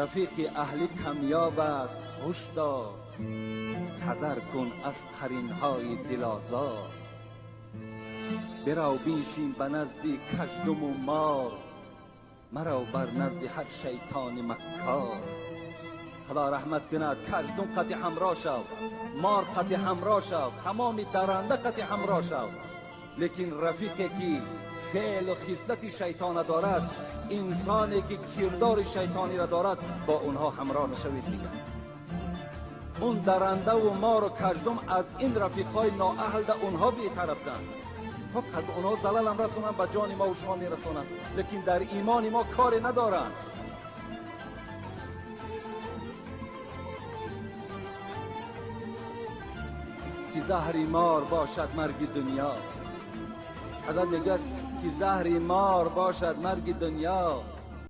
Рафиқи аҳли камёб аст, ҳуш дор, ҳазар кун аз қаринҳои дилозор. Бирав биншин ба назди каждуму мор, марав бар назди ҳар шайтони маккор. Худо раҳмат кунад, каждум қати ҳамроҳ шав, мор қати ҳамроҳ шав, тамоми даранда қати ҳамроҳ шав. Лекин рафиқе ки феълу хислати шайтона дорад, инсоне ки кирдори шайтониро дорад, бо онҳо ҳамроҳ нашавед. Мегӯяд он дарандаву мору каждум аз ин рафиқҳои ноаҳл да онҳо бетарафанд. То қад онҳо залалам расонанд, ба ҷони мо ва шумо мерасонанд, лекин дар имони мо коре надоранд. Ки заҳри мор бошад марги дунё. Ҳазрат мегӯяд ки заҳри мор бошад марги дунё,